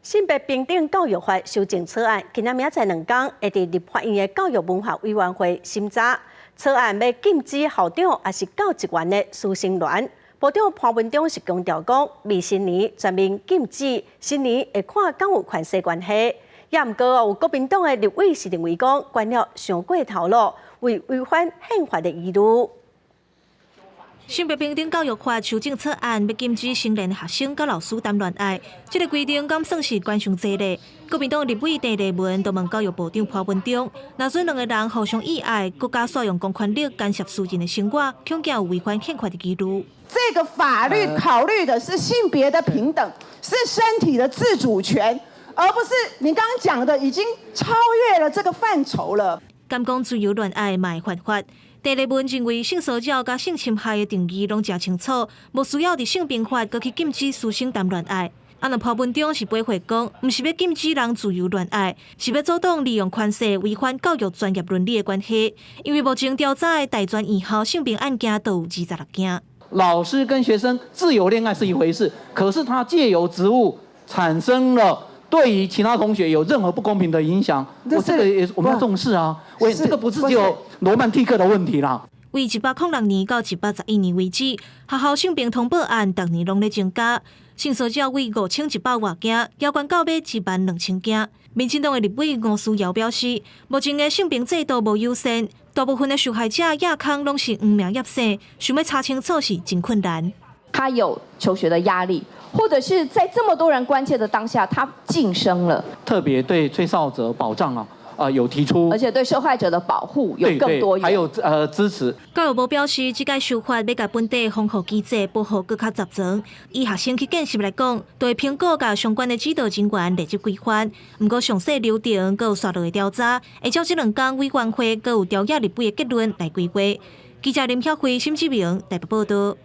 性別平等教育法修正草案，今仔明仔載兩工會佇立法院的教育文化委員會審查。草案欲禁止校長抑是教職員的師生戀。部長潘文忠是強調講，未成年全面禁止，成年會看敢有權勢關係。也毋過有國民黨的立委是認為講，管了傷過頭囉，有違反憲法的疑慮。性別平等教育法修正草案欲禁止成年學生佮老師談戀愛，這个規定敢算是管傷濟咧？國民黨立委鄭麗文就問教育部長潘文忠，若准兩个人互相意愛，閣加煞用公權力干涉私人的生活，恐驚有違反憲法的疑慮。這個法律考慮的是性別的平等，是身體的自主權，而不是你剛剛講的已經超越了這個範疇了。敢講自由戀愛嘛會犯法？鄭麗文認為性騷擾佮性侵害的定義攏誠清楚，無需要佇性平法閣去禁止師生談戀愛。啊，若潘文忠是回回講，毋是欲禁止人自由戀愛，是欲阻擋利用權勢違反教育專業倫理的關係。因為目前調查的大專院校性平案件都有26件。老師跟學生自由戀愛是一回事，可是他借由職務產生了對於其他同學有任何不公平的影響，我這個也我們要重視啊。喂，這個不是只有羅曼蒂克的問題啦。為106年到111年為止，學校性平通報案逐年攏咧增加，性騷擾為5100外件，猶懸到欲1萬2千件。民進黨的立委吳思瑤表示，目前的性平制度無友善，大部分的受害者亞康攏是黃名葉姓，想欲查清楚是真困難。他有求學的壓力，或者是在這麼多人關切的當下，他噤聲了。特別對吹哨者保障啊，有提出，而且對受害者的保護有更多，還有支持。教育部表示，這屆修法欲共本地防護機制保護閣較十全。以學生去見習來講，就會評估共相關的指導人員列入規範。毋過詳細流程閣有紲落的調查，會照這兩工委員會閣有朝野立委的結論來規劃。記者林曉慧、沈志明台北報道。